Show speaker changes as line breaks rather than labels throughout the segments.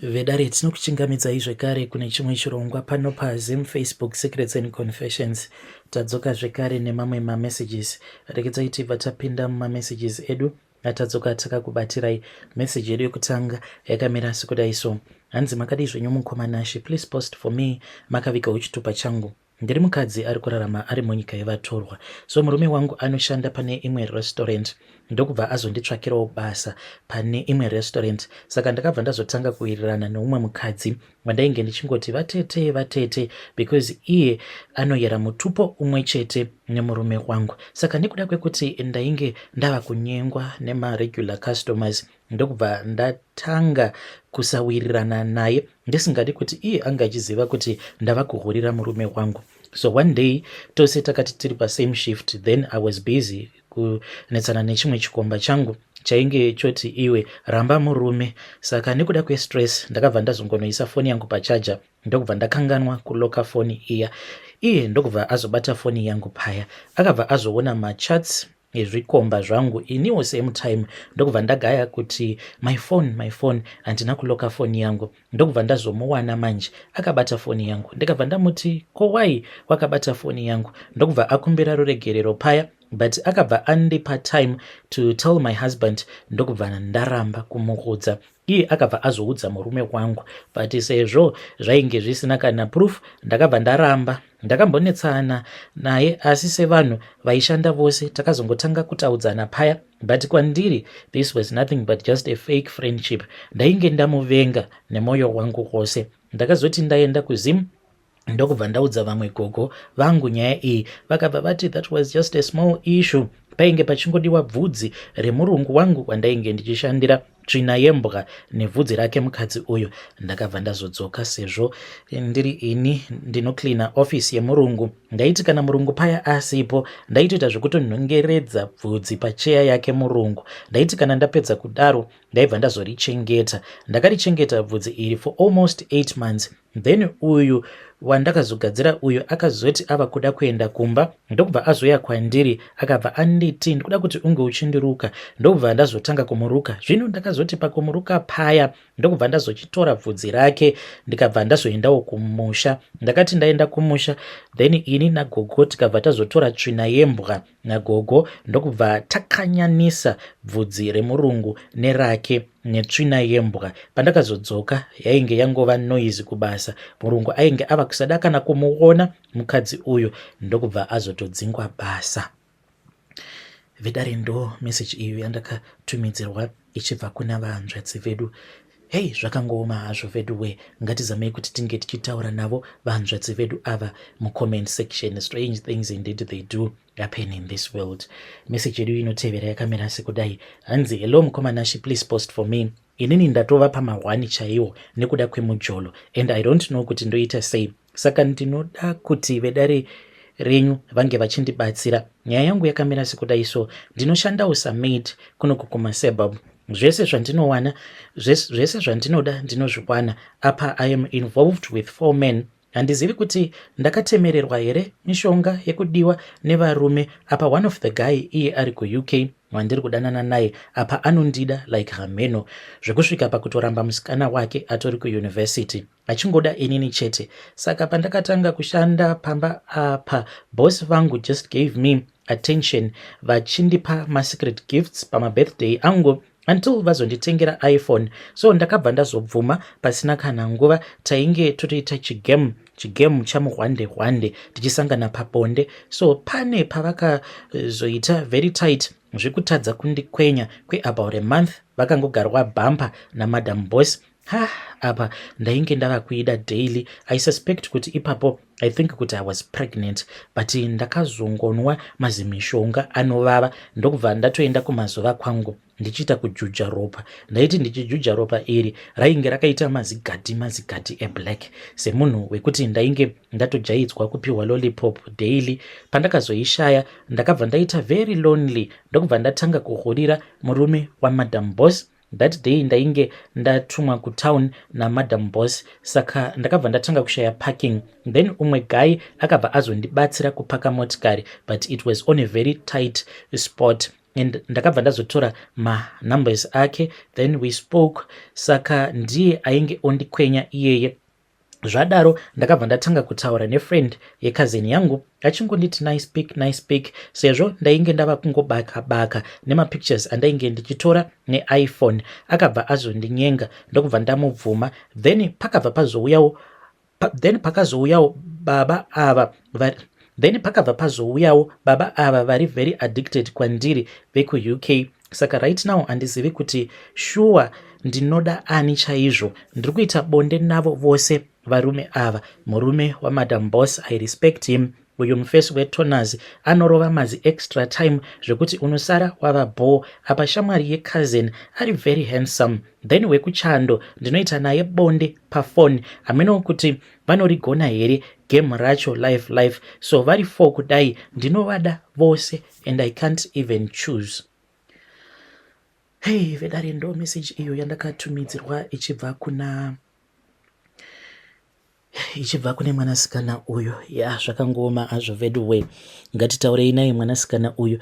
Vedare, tinokuchingamidzai zvekare kune chimwe chirongwa pano paZim Facebook Secrets and Confessions. Tadzoka zvekare nemamwe mamessages. Regedzai tibva tapinda mumamessages edu atadzoka takakubatirai. Message yedu yekutanga yakamira sekudai so. Hanzi, "Makadii zvenyu mukoma Nashe? Please post for me, makavigawo chitupa changu. Ndiri mukadzi ari kurarama ari munyika yevatorwa. So murume wangu anoshanda pane imwe restaurant, ndokubva azonditsvakirawo basa pane imwe restaurant. Saka ndakabva ndazotanga kuwirirana neumwe mukadzi wandainge ndichingoti vatete, vatete, because iye anoyera mutupo umwe chete nemurume wangu. Saka nekuda kwekuti ndainge ndava kunyengwa nemaregular customers, ndokubva ndatanga kusawirirana naye, ndisingadi kuti iye anga achiziva kuti ndava kuhurira murume wangu. So one day tose takati tiri pasame shift, then I was busy kunetsana nechimwe chikomba changu chainge choti, 'Iwe, ramba murume.' Saka nekuda kwestress ndakabva ndazongonoisa foni yangu pacharger, ndokubva ndakanganwa kulocka foni iya. Iye ndokubva azobata foni yangu paya, akabva azoona machats ezvikomba zvangu. Iniwo same time ndokubva ndagaya kuti, 'My phone, my phone, handina kulocka foni yangu.' Ndokubva ndazomuwana manje akabata foni yangu. Ndikabva ndamuti, 'Ko why wakabata foni yangu?' Ndokubva akumbira ruregerero paya, but akabva andipa time to tell my husband. Ndokubva ndaramba kumuudza. Iye akabva azoudza murume wangu, but sezvo zvainge zvisina kana proof, ndakabva ndaramba. Ndakambonetsana naye, asi sevanhu vaishanda vose takazongotanga kutaudzana paya, but kwandiri this was nothing but just a fake friendship. Ndainge ndamuvenga nemwoyo wangu wose. Ndakazoti ndaenda kuZim, ndokubva ndaudza vamwe gogo vangu nyaya iyi. Vakabva vati that was just a small issue, painge pachingodiwa bvudzi remurungu wangu wandainge ndichishandira, tsvina yembwa nebvudzi rake mukadzi uyu. Ndakabva ndazodzoka. Sezvo ndiri ini ndinocleana office yemurungu, ndaiti kana murungu paya asipo, ndaitoita zvekutonhongeredza bvudzi pacheya yake murungu. Ndaiti kana ndapedza kudaro, ndaibva ndazorichengeta. Ndakarichengeta bvudzi iri for almost 8 months. Then uyu wandakazogadzira uyu akazoti ava kuda kuenda kumba, ndokubva azoya kwandiri, akabva anditi, 'Ndikuda kuti unge uchindiruka.' Ndokubva ndazotanga kumuruka. Zvino ndakazoti pakumuruka paya, ndokubva ndazochitora bvudzi rake, ndikabva ndazoendawo kumusha. Ndakati ndaenda kumusha, then ini nagogo tikabva tazotora tsvina yembwa nagogo, ndokubva takanyanisa bvudzi remurungu nerake netsvina yembwa. Pandakazodzoka yainge yangova noise kubasa. Murungu ainge ava kusada kana kumuona mukadzi uyu, ndokubva azotodzingwa basa." Vedare, ndo meseji iyo yandakatumidzirwa ichibva kuna vahanzvadzi vedu. Hei, zvakangooma hazvo vedu we. Ngatizamei kuti tinge tichitaura navo vahanzvadzi vedu ava mucomment section. Strange things indeed they do happen in this world. Meseji yedu inotevera yakamira sekudai. Hanzi, "Hello mukoma Nashe, please post for me. Inini ndatova pamahwani chaiwo nekuda kwemujolo and I don't know kuti ndoita sei. Saka ndinoda kuti vedare renyu vange vachindibatsira. Nyaya yangu yakamira sekudai so. Ndinoshandawo samaid kunoku kumasuburb. Zvese zvandinowana, zvese zvandinoda ndinozvikwana. Apa I am involved with four men. Handizivi kuti ndakatemererwa here mishonga yekudiwa nevarume. Apa one of the guy iye ari kuUK wandiri kudanana naye apa anondida like hameno, zvekusvika pakutoramba musikana wake atori kuuniversity, achingoda inini chete. Saka pandakatanga kushanda pamba apa, boss vangu just gave me attention, vachindipa masecret gifts pamabirthday angu until vazonditengera iPhone. So ndakabva ndazobvuma. Pasina kana nguva tainge totoita chigame, chigame chamuhwande hwande, tichisangana pabonde. So pane pavakazoita very tight zvekutadza kundikwenya kweabout a month, vakangogarwa bumper namadam boss. Ha, apa ndainge ndava kuida daily. I suspect kuti ipapo, I think kuti I was pregnant, but ndakazongonwa mazimishonga anovava, ndokubva ndatoenda kumazuva kwangu ndichiita kujuja ropa. Ndaiti ndichijuja ropa iri rainge rakaita mazigadhi mazigadhi eblack. Semunhu wekuti ndainge ndatojaidzwa kupiwa lollipop daily, pandakazoishaya ndakabva ndaita very lonely, ndokubva ndatanga kuhurira murume wamadam boss. That day ndainge ndatumwa kutown namadam boss, saka ndakabva ndatanga kushaya parking. Then umwe guy akabva azondibatsira kupaka motikari, but it was on a very tight spot. And ndakabva ndazotora manumbers ake, then we spoke. Saka ndiye ainge ondikwenya iyeye. Zvadaro ndakabva ndatanga kutaura nefriend yecousin yangu, achingonditi, "Nice pic, nice pic." Sezvo ndainge ndava kungobaka baka nemapictures andainge ndichitora neIPhone, akabva azondinyenga, ndokubva ndamubvuma. Then pakabva pazouyawo pa, then pakazouyawo baba ava, then pakabva pazouyawo baba ava vari very addicted kwandiri, vekuUK. Saka right now handizivi kuti shuwa ndinoda ani chaizvo. Ndiri kuita bonde navo vose varume ava. Murume waMadam Boss, I respect him. Uyu mufesi wetoners anorova mazi extra time zvekuti unosara wava bho. Apa shamwari yecousin ari very handsome. Then wekuchando ndinoita naye bonde pafoni, hameno kuti vanorigona here game racho life life. So vari four kudai, ndinovada vose and I can't even choose. Hei vedare, ndo message iyo yandakatumidzirwa ichibva kune mwanasikana uyu. Ya, zvakangoma hazvo veduwe. Ngatitaurei naye mwanasikana uyu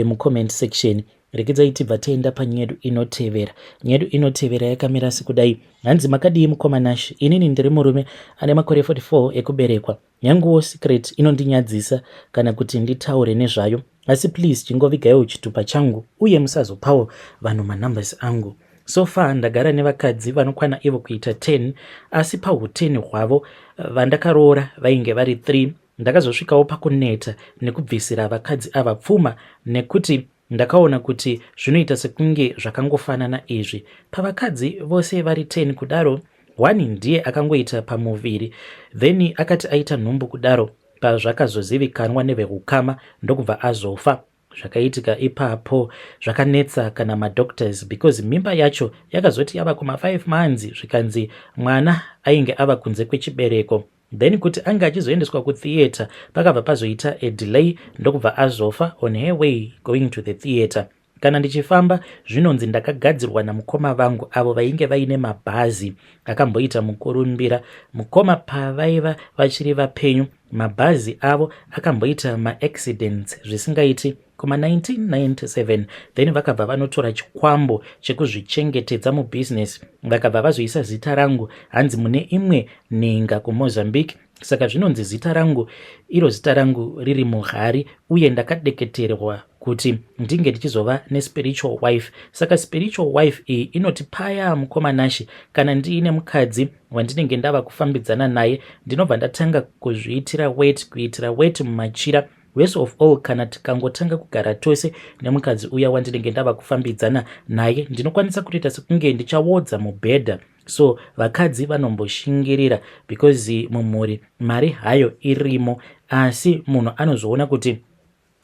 mucomment section. Rekedzai tibva taenda panyaya yedu inotevera. Nyaya yedu inotevera yakamira sekudai. Hanzi, "Makadii mukoma Nash? Inini ndiri murume ane makore 44 ekuberekwa. Nyanguwo secret inondinyadzisa kana kuti nditaure nezvayo, asi please chingovigaiwo chitupa changu uye musazopawo vanhu manumbers angu. So far ndagara nevakadzi vanokwana ivo kuita 10, asi pau10 hwavo vandakaroora vainge vari 3. Ndakazosvikawo pakuneta nekubvisira vakadzi ava pfuma nekuti ndakaona kuti zvinoita sekunge zvakangofanana izvi. Pavakadzi vose vari 10 kudaro, 1 ndiye akangoita pamuviri, then akati aita nhumbu kudaro, pazvakazozivikanwa neveukama ndokubva azofa. Zvakaitika ipapo zvakanetsa kana madoctors, because mimba yacho yakazoti yava kuma5 months, zvikanzi mwana ainge ava kunze kwechibereko. Then kuti ange achizoendeswa kutheatre, pakabva pazoita a delay, ndokubva azofa on her way going to the theatre. Kana ndichifamba, zvinonzi ndakagadzirwa namukoma vangu avo vainge vaine mabhazi akamboita mukurumbira. Mukoma pavaiva vachiri vapenyu, mabhazi avo akamboita maaccidents zvisingaiti kuma1997. Then vakabva vanotora chikwambo chekuzvichengetedza mubhizinesi, vakabva vazoisa zita rangu, hanzi mune imwe nhenga kuMozambique. Saka zvinonzi zita rangu iro, zita rangu riri muhari, uye ndakadeketerwa kuti ndinge ndichizova nespiritual wife. Saka spiritual wife iyi inoti paya, mukoma Nashi, kana ndiine mukadzi wandinenge ndava kufambidzana naye, ndinobva ndatanga kuzviitira wet, kuitira wet mumachira. Worst of all, kana tikangotanga kugara tose nemukadzi uya wandinenge ndava kufambidzana naye, ndinokwanisa kutoita sekunge ndichawodza mubhedha. So vakadzi vanomboshingirira because mumhuri mari hayo irimo, asi munhu anozoona kuti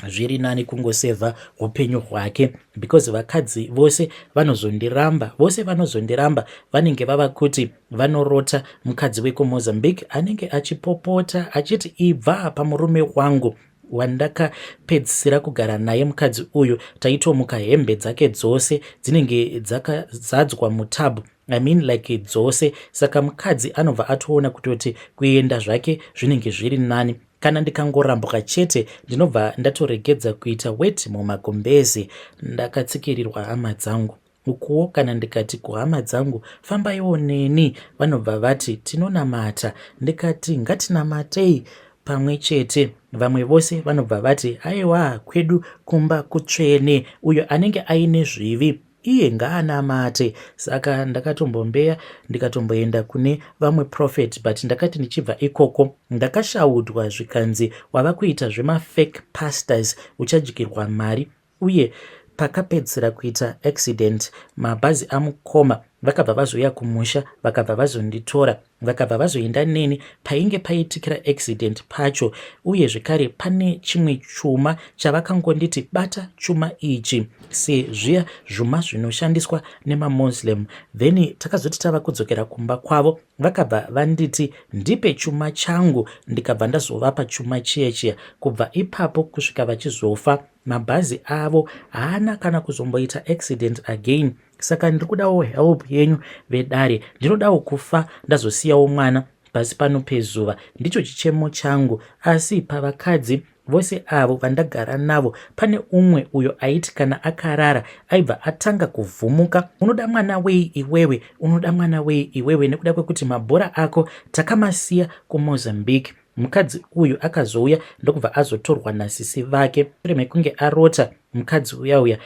zviri nani kungosevha upenyu hwake, because vakadzi vose vanozondiramba, vose vanozondiramba. Vanenge vava kuti vanorota mukadzi wekuMozambique anenge achipopota achiti, 'Ibva pamurume wangu wandakapedzisira kugara naye.' Mukadzi uyu taitomuka hembe dzake dzose dzinenge dzakazadzwa mutub, I mean, like dzose. Saka mukadzi anobva atoona kutoti kuenda zvake zvinenge zviri nani. Kana ndikangorambwa chete, ndinobva ndatoregedza kuita wet mumagumbezi. Ndakatsikirirwa hama dzangu. Ukuwo kana ndikati kuhama dzangu, 'Fambaiwo neni,' vanobva vati, 'Tinonamata.' Ndikati, 'Ngatinamatei pamwe chete,' vamwe vose vanobva vati, 'Aiwa, kwedu kumba kutsvene, uyo anenge aine zvivi iye ngaanamate.' Saka ndakatombombeya, ndikatomboenda kune vamwe prophet, but ndakati ndichibva ikoko ndakashaudwa, zvikanzi, 'Wava kuita zvemafake pastors, uchadyirwa mari.' Uye pakapedzisira kuita accident mabhazi amukoma, vakabva vazouya kumusha, vakabva vazonditora, vakabva vazoenda neni painge paitikira accident pacho. Uye zvekare pane chimwe chuma chavakangonditi, 'Bata chuma ichi,' sezviya zvuma zvinoshandiswa nemaMuslim. Then takazoti tava kudzokera kumba kwavo, vakabva vanditi ndipe chuma changu, ndikabva ndazovapa chuma chiya chiya. Kubva ipapo kusvika vachizofa, mabhazi avo haana kana kuzomboita accident again. Saka ndiri kudawo help yenyu vedare. Ndinodawo kufa ndazosiyawo mwana pasi pano pezuva, ndicho chichemo changu. Asi pavakadzi Vose avo vandagara navo pane umwe uyo aiti kana akarara aibva atanga kuvhumuka. Unoda mwana wei iwewe? Unoda mwana wei iwewe? Nekuda kwekuti mabhora ako takamasiya kuMozambique. Mukadzi uyu akazouya ndokubva azotorwa nasisi vake. Shure mekunge arota mukadzi uya uya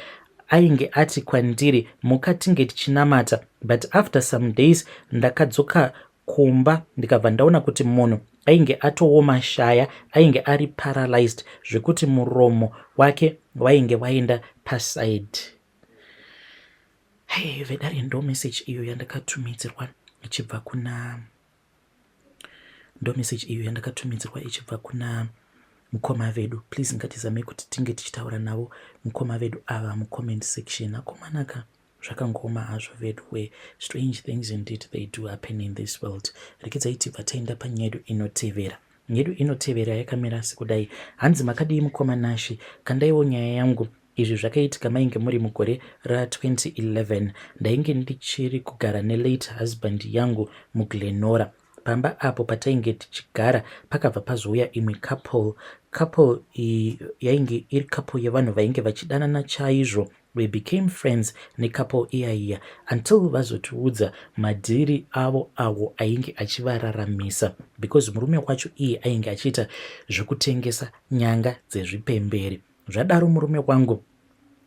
ainge ati kwandiri muka tinge tichinamata but after some days ndakadzoka kumba ndikabva ndaona kuti munhu ainge atooma shaya, ainge ari paralyzed zvekuti muromo wake wainge waenda paside. Hey, vedare, ndo message iyo yandakatumidzirwa ichibva kuna ndo message iyo yandakatumidzirwa ichibva kuna mukoma vedu. Please, ngatizamei kuti tinge tichitaura navo mukoma vedu ava mucomment section. Akomanaka, zvakangooma hazvo vedu we. Strange things indeed, they do happen in this world. Rekedzai tibva taenda panyedu inotevera. Nyedu inotevera yakamira sekudai. Hanzi, "Makadii mukoma Nashi? Kandaiwo nyaya yangu. Izvi zvakaitika mainge muri mugore ra2011. Ndainge ndichiri kugara nelate husband yangu muGlenora. Pamba apo patainge tichigara pakabva pazouya imwe couple. Couple iyi yainge iri couple yevanhu vainge vachidanana chaizvo. We became friends necouple iyaiya until vazotiudza madhiri avo awo ainge achivararamisa, because murume wacho iye ainge achiita zvekutengesa nyanga dzezvipemberi. Zvadaro, murume wangu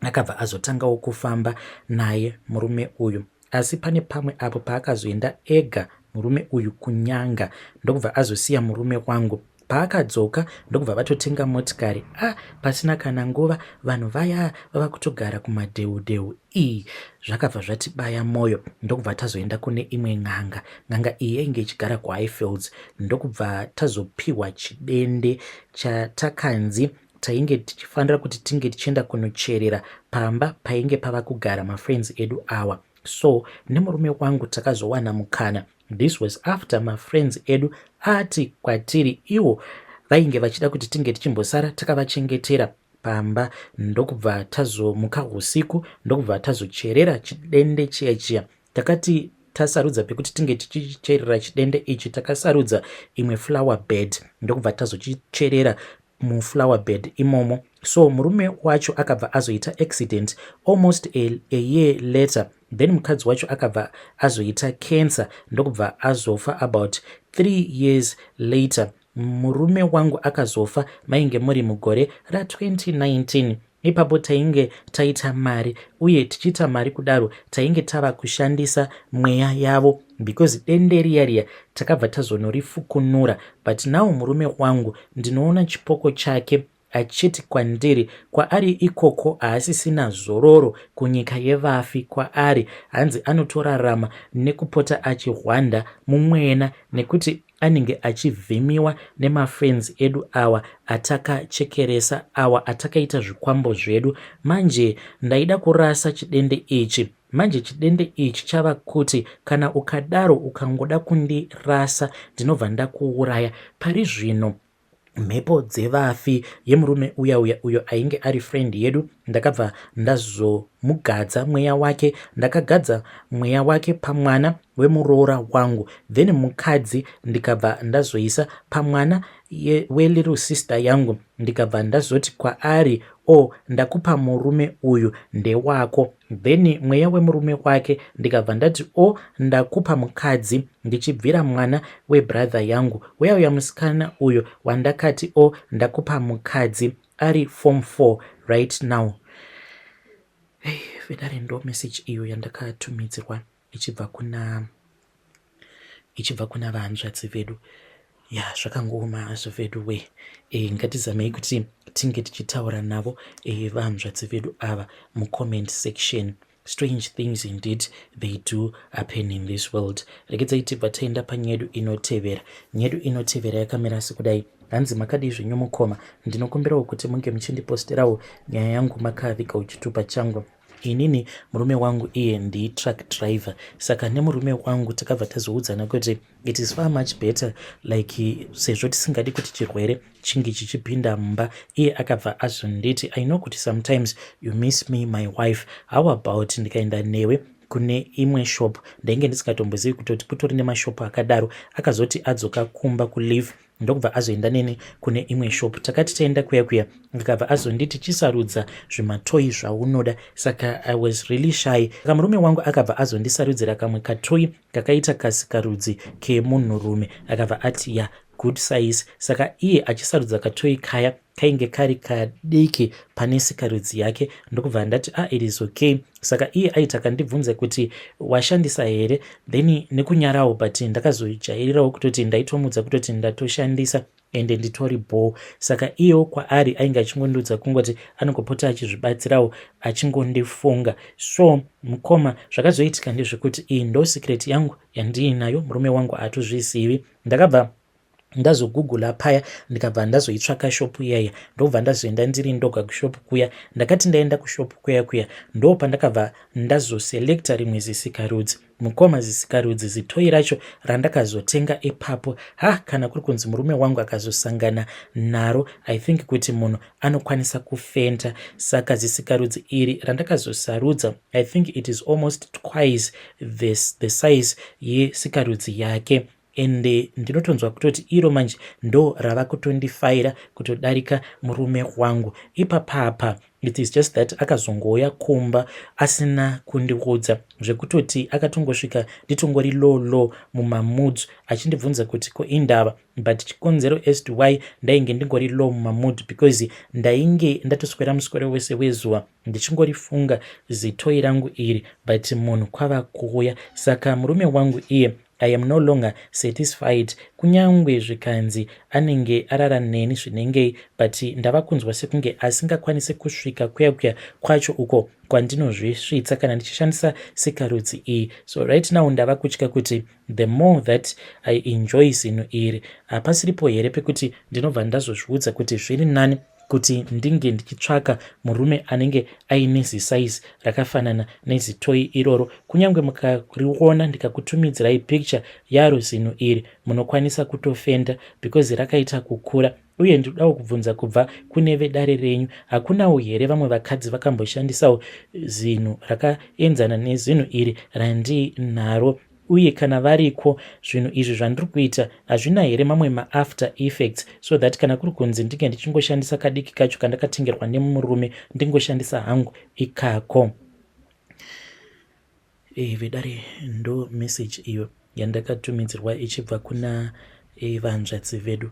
akabva azotangawo kufamba naye murume uyu, asi pane pamwe apo paakazoenda ega murume uyu kunyanga, ndokubva azosiya murume wangu. Paakadzoka ndokubva vatotenga motikari. Ah, pasina kana nguva vanhu vaya vava kutogara kumadheudheu. Ii, zvakabva zvatibaya mwoyo, ndokubva tazoenda kune imwe n'anga. N'anga iyi yainge ichigara kuHighfields, ndokubva tazopiwa chidende chatakanzi tainge tichifanira kuti tinge tichienda kunocherera pamba painge pava kugara mafriends edu awa. So nemurume wangu takazowana mukana. This was after mafriends edu ati kwatiri iwo vainge vachida kuti tinge tichimbosara takavachengetera pamba, ndokubva tazomuka usiku, ndokubva tazocherera chidende chiya chiya. Takati tasarudza pekuti tinge tichicherera chidende ichi, takasarudza imwe flower bed, ndokubva tazochicherera muflower bed imomo. So murume wacho akabva azoita accident almost a year later. Then mukadzi wacho akabva azoita cancer, ndokubva azofa about 3 years later. Murume wangu akazofa mainge muri mugore ra2019. Ipapo tainge taita mari, uye tichiita mari kudaro tainge tava kushandisa mweya yavo, because dende riya riya takabva tazonorifukunura. But now murume wangu ndinoona chipoko chake achiti kwandiri kwaari ikoko haasisina zororo kunyika yevafi kwaari. Hanzi anotorarama nekupota achihwanda mumwena, nekuti anenge achivhimiwa nemafriends edu awa atakachekeresa, awa atakaita zvikwambo zvedu. Manje ndaida kurasa chidende ichi. Manje chidende ichi chava kuti kana ukadaro ukangoda kundirasa, ndinobva ndakuuraya. Pari zvino mhepo dzevafi yemurume uya uya uyo ainge ari friend yedu, ndakabva ndazomugadza mweya wake. Ndakagadza mweya wake pamwana wemuroora wangu, then mukadzi ndikabva ndazoisa pamwana welittle sister yangu. Ndikabva ndazoti kwaari, 'O oh, ndakupa murume uyu, ndewako.' Then mweya wemurume wake ndikabva ndati, 'O oh, ndakupa mukadzi,' ndichibvira mwana webrother yangu uya uya, musikana uyo wandakati, 'O oh, ndakupa mukadzi,' ari form 4 right now." Hey, vedare, ndo message iyo yandakatumidzirwa ichibva kuna vahanzvadzi vedu. Ya, zvakangooma hazvo vedu we. Ngatizamei kuti tinge tichitaura navo vahanzvadzi vedu ava mucomment section. Strange things indeed, they do happen in this world. Regedzai tibva taenda panyedu inotevera. Nyedu inotevera yakamira sekudai. Hanzi, "Makadii zvenyu mukoma? Ndinokumbirawo kuti munge muchindiposterawo nyaya yangu makaviga chitupa changu. Inini murume wangu iye nditruck driver. Saka nemurume wangu takabva tazoudzana kuti it is far much better, like, sezvo tisingadi kuti chirwere chinge chichipinda mumba. Iye akabva azonditi, 'I know kuti sometimes you miss me, my wife. How about ndikaenda newe Kune imwe shop ndainge ndisingatombozivi kutoti kutori nemashopu akadaro. Akazoti adzoka kumba kuleave, ndokubva azoenda neni kune imwe shop. Takati taenda kuya kuya, akabva azonditi, "Chisarudza zvimatoyi zvaunoda." Saka I was really shy. Saka murume wangu akabva azondisarudzira kamwe katoyi kakaita kasikarudzi kemunhurume. Akabva ati, "Ya, good size." Saka iye achisarudza katoyi kaya, kainge kari kadiki pane sikarudzi yake. Ndokubva ndati, "Ah, it is okay." Saka iye aiti akandibvunza kuti, "Washandisa here?" Then nekunyarawo, but ndakazojairirawo kutoti ndaitomudza kutoti ndatoshandisa ende nditori bho. Saka iyewo kwaari ainge achingondiudza kungoti anongopota achizvibatsirawo, achingondifunga. So mukoma, zvakazoitika ndezvekuti iyi ndo secret yangu yandiinayo, murume wangu hatozvizivi. Ndakabva ndazogugula paya, ndikabva ndazoitsvaka shopu iyaya, ndobva ndazoenda ndiri ndoga kushopu kuya. Ndakati ndaenda kushopu kuya kuya, ndo pandakabva ndazoselecta rimwe zisikarudzi. Mukoma, zisikarudzi, zitoyi racho randakazotenga ipapo, ha, kana kuri kunzi murume wangu akazosangana naro, I think kuti munhu anokwanisa kufenta. Saka zisikarudzi iri randakazosarudza, I think it is almost twice the size yesikarudzi yake. Ende ndinotonzwa kutoti iro manje ndo rava kutondifaira kutodarika murume wangu ipapapa. It is just that akazongouya kumba asina kundiudza, zvekutoti akatongosvika nditongori low low mumamoods, achindibvunza kuti ko indava. But chikonzero as to why ndainge ndingori low mumamood, because ndainge ndatoswera muswero wese wezuva ndichingorifunga zitoyi rangu iri, but munhu kwava kuuya. Saka murume wangu iye, I am no longer satisfied. Kunyangwe zvikanzi anenge arara neni zvinengei, but ndava kunzwa sekunge asingakwanisi kusvika kuya kuya kwacho uko kwandinozvisvitsa kana ndichishandisa sikarudzi iyi. So right now ndava kutya kuti the more that I enjoy zinhu iri, hapasiripo here pekuti ndinobva ndazozviudza kuti zviri nani kuti ndinge ndichitsvaka murume anenge aine zisaizi rakafanana nezitoyi iroro? Kunyange mukariona, ndikakutumidzirai picture yaro zinhu iri, munokwanisa kutofenda because rakaita kukura. Uye ndinodawo kubvunza kubva kune vedare renyu, hakunawo here vamwe vakadzi vakamboshandisawo zinhu rakaenzana nezinhu iri randinaro? Uye kana variko, zvinhu izvi zvandiri kuita hazvina here mamwe maafter effects, so that kana kuri kunzi ndinge ndichingoshandisa kadiki kacho kandakatengerwa nemurume, ndingoshandisa hangu ikako? Vedare, ndo message iyo yandakatumidzirwa ichibva kuna vanzvadzi vedu.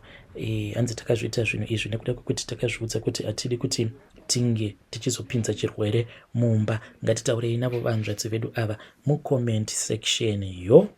Hanzi takazviita zvinhu izvi nekuda kwekuti takazviudza kuti hatidi kuti tinge tichizopinza chirwere mumba. Ngatitaurei navo vanzvadzi vedu ava mucomment section yo.